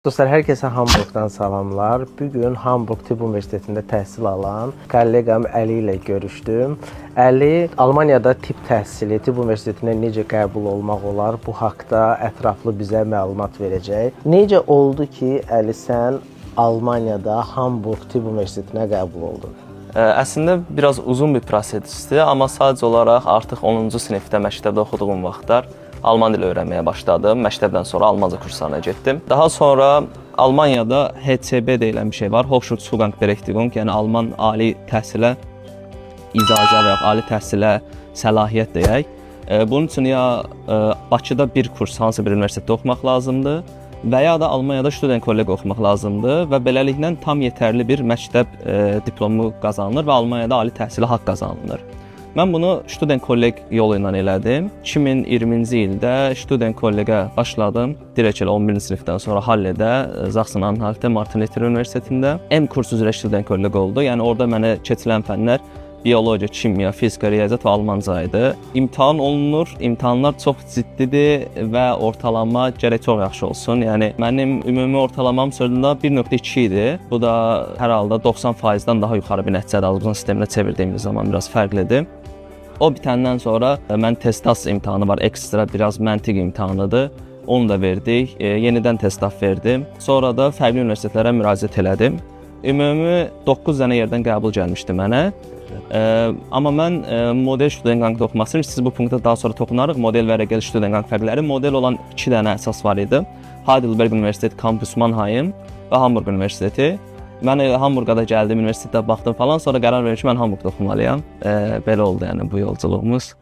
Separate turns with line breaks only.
Dostlar, hər kəsə Hamburqdan salamlar. Bu gün Hamburq Tibb Universitetində təhsil alan kolleqam Əli ilə görüşdüm. Əli Almaniyada tibb təhsili, tibb universitetinə necə qəbul olmaq olar, bu haqqda ətraflı bizə məlumat verəcək. Necə oldu ki, Əli, sən Almaniyada Hamburq Tibb Universitetinə qəbul oldun?
Əslində biraz uzun bir prosesdir, amma sadəcə olaraq artıq 10-cu sinifdə məktəbdə oxuduğum vaxtlar alman dili öyrənməyə başladım. Məktəbdən sonra almanca kurslarına getdim. Daha sonra Almaniyada HCB deyilən bir şey var. Hochschulzugangsberechtigung, yəni Alman ali təhsilə icazə və ya ali təhsilə səlahiyyət deyək. Bunun üçün ya Bakıda bir kurs hansısa bir universitetdə oxumaq lazımdır və ya da Almaniyada Studienkolleg oxumaq lazımdır və beləliklə tam yetərli bir məktəb diplomu qazanılır və Almaniyada ali təhsilə haqq qazanılır. Mən bunu Studienkolleg yolu ilə elədim. 2020-ci ildə Studienkollegə başladım. Direkt elə 11-ci sinifdən sonra Halledə, Sachsen-Anhaltdə Martin Luther Universitetində M kursu üzrə Studienkolleg oldu. Yəni orada mənə keçilən fənlər biologiya, kimya, fizika, riyaziyyat və almanca idi. İmtahan olunur. İmtahanlar çox ciddidir və ortalama gərək çox yaxşı olsun. Yəni mənim ümumi ortalamam sözündə 1.2 idi. Bu da hər halda 90%-dən daha yuxarı bir nəticədir. Azərbaycan sisteminə çevirdiyimiz zaman biraz fərqlidir. O bitəndən sonra mən testas imtahanı var, ekstra biraz məntiq imtahanıdır. Onu da verdik. Yenidən testaf verdim. Sonra da fərqli universitetlərə müraciət elədim. Ümumi 9 dənə yerdən qəbul gəlmişdi mənə. Amma mən model Studiengangda oxumaq istəyirəm. Siz bu punktda daha sonra toxunarıq. Model və Regel Studiengang fərqləri. Model olan 2 dənə əsas var idi. Heidelberg Universiteti Campus Mannheim və Hamburg Universiteti. Mən elə Hamburqa da gəldim, universitetə baxdım falan. Sonra qərar verdim ki, mən Hamburqda oxumalıyam. Belə oldu yəni bu yolculuğumuz.